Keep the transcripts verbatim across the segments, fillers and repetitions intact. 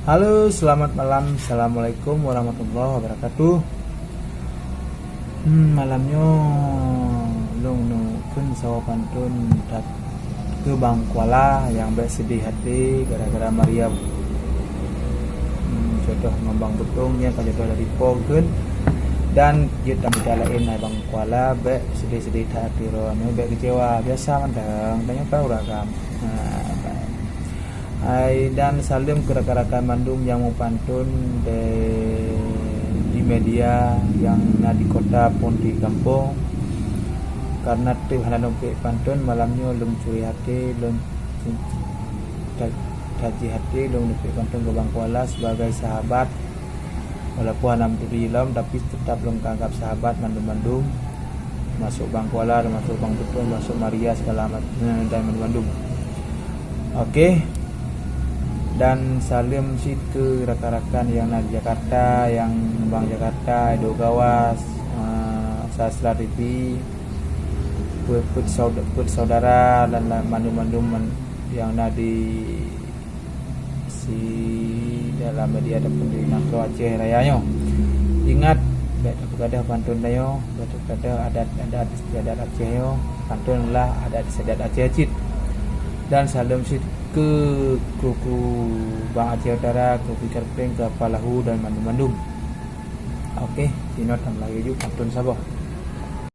Halo, selamat malam. Assalamualaikum warahmatullahi wabarakatuh. Hmm, malam nyoe lôn neukheun saboh pantôn that keu Bang Kuala nyang bèk seudeh até gara-gara Maria, hmm, jodoh ngon Bang Beutông, nyan ka jodoh dari po kheun. Dan jeuet tamita laén hai Bang Kuala, bèk seudeh-seudeh that até droeneuh, bèk keucewa. Biasa mantong, tanyoe kan ureueng agam. Nah, Hai, dan saleuem keu rakan-rakan mandum nyang meupantôn di, di media nyang na di kota pon di gampông. Karena teuk hana lôn peuék pantôn, malam nyoe lôn curi até, lôn ta-, taji até, lôn peuék pantôn keu Bang Kuala sebagai sahabat. Walaupun hana meuturi lom, tapi teutap lôn anggab sahabat mandum-mandum, termasuk Bang Kuala, termasuk Bang Beutông, termasuk Maria, segala macam, eh, dan mandum-mandum. Oke. Dan saleuem cit keu rakan-rakan nyang na di Jakarta, nyang bang Jakarta, Edo Gawas, eh, Sastra T V, peuet, peuet saud-, peuet saudara dan la-, mandum-mandum man-, nyang na di si dalam media ataupun di nanggroe Aceh Raya nyoe. Ingat, bèk tapeugadoh pantôn tanyoe, bèk tapeugadoh adat-adat istiadat Aceh nyoe. Pantôn adalah adat istiadat Aceh cit. Dan saleuem cit keu kru-kru Bang Aceh Utara, kru Peter Peng, kru Palahu dan mandum-mandum. Oke, sinoe tameulaju ju pantôn saboh.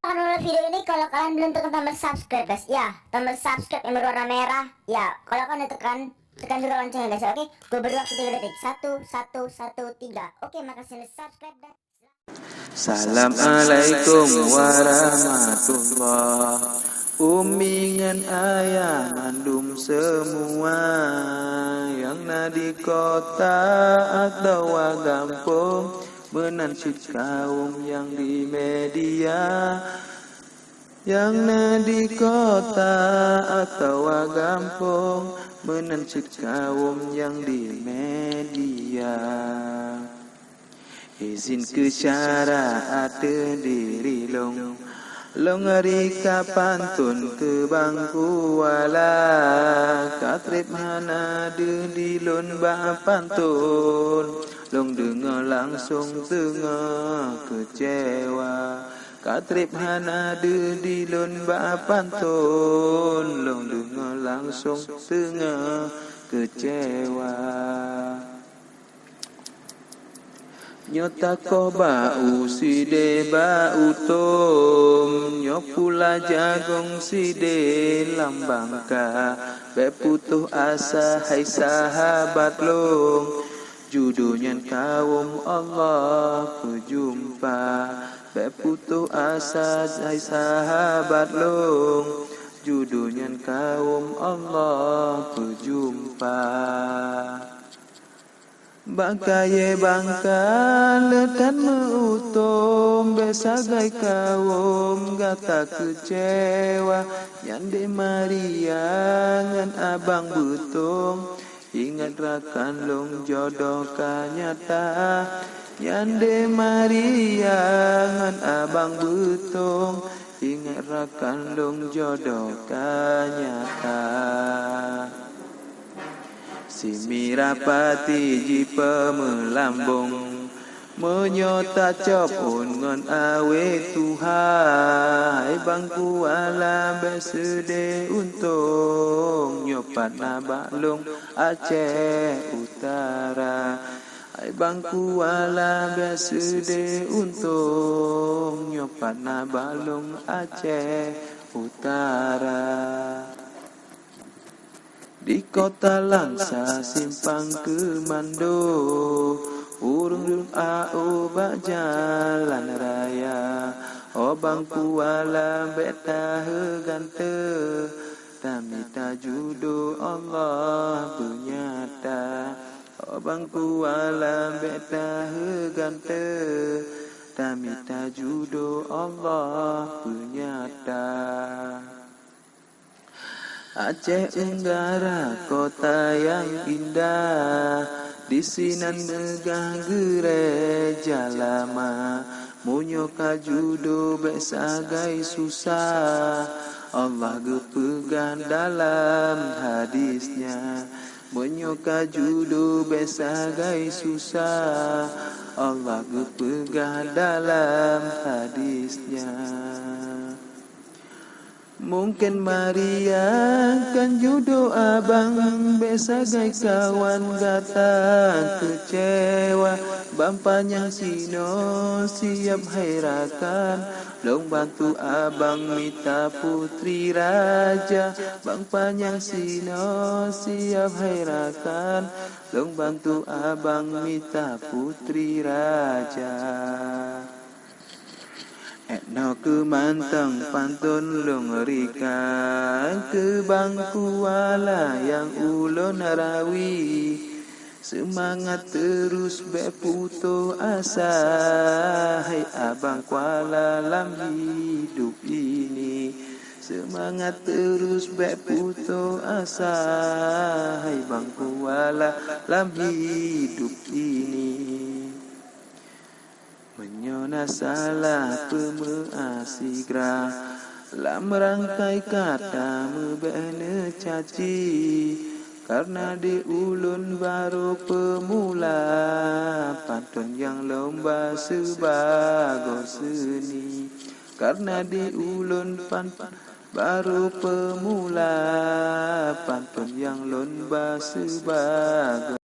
Kalau video ini, kalau kalian belum tekan tombol subscribe, guys, ya, tombol subscribe yang berwarna merah, ya, kalau kalian tekan, tekan juga loncengnya, guys, oke? Gue beri waktu tiga detik. Satu, satu, satu, tiga. Oke, makasih udah subscribe dan Assalamualaikum warahmatullah. Umi ngon ayah mandum semua nyang na di kota atawa gampông, meunan cit kaum nyang di media. Nyang na di kota atawa gampông, meunan cit kaum nyang di media. Izin keu syara ateueh diri lôn, lôn rika pantôn keu Bang Kuala. Ka trép hana deuh di lôn bak pantôn, lôn deungoe langsông teungoh keucewa. Ka trép hana deuh di lôn bak pantôn, lôn deungoe langsông teungoh keucewa. Nyoe takoh bak u sideh bak u tôm, nyoe pula jagông sideh lam bangka. Bèk putôh asa hai sahabat lôn, judoe nyan kaum Allah peujumpa. Bèk putôh asa hai sahabat lôn, judoe nyan kaum Allah peujumpa. Bak kayèe bangka le that meu-utom, bèk sagai kaum gata keucewa. Nyan deh Maria ngon abang Beutông, ingat rakan lôn jodoh ka nyata. Nyan deh Maria ngon abang Beutông, ingat rakan lôn jodoh ka nyata. Si Mira pati jipeumeulambông, meunyoe tacok ôn ngon awé tuha. Hai Bang Kuala bèk seudeh untông, nyoe pat na bak lôn Aceh Utara. Hai Bang Kuala bèk seudeh untông, nyoe pat na bak lôn Aceh Utara. Di kota Langsa simpang Keumando, ureueng-ureueng A O bak jalan raya. Oh Bang Kuala bèk taheu ganteu, tamita judoe Allah beunyata. Oh Bang Kuala bèk taheu ganteu, tamita judoe Allah beunyata. Aceh Unggara kota nyang indah, disinan meugah geureuja lama. Meunyoe ka judoe bèk sagai susah, Allah geupeugah dalam hadis-Nya, Meunyoe ka judo bék sagai susah, Allah geupeugah dalam hadis-Nya. Mungken Maria kan judo abang, bék sagai kawan gata keucewa. Bang panyang sinoe siap hai rakan, lôn bantu abang mita putri raja. Bang panyang sinoe siap hai rakan, lôn bantu abang mita putri raja. Étnoe keu mantong pantôn lôn rika, keu Bang Kuala nyang ulôn rawi. Seumangat teurus bék putôh asa, hai Abang Kuala lam hidup ini. Seumangat teurus bék putôh asa, hai Bang Kuala lam hidup ini. Meunyoe na salah peumeu'ah sigra, lam rangkai kata meubéh neucaci. Kareuna di ulôn barô peumula, pantôn nyang lôn ba sibagoe seuni. Kareuna di ulôn pan-, barô peumula, pantôn nyang lôn ba sibagoe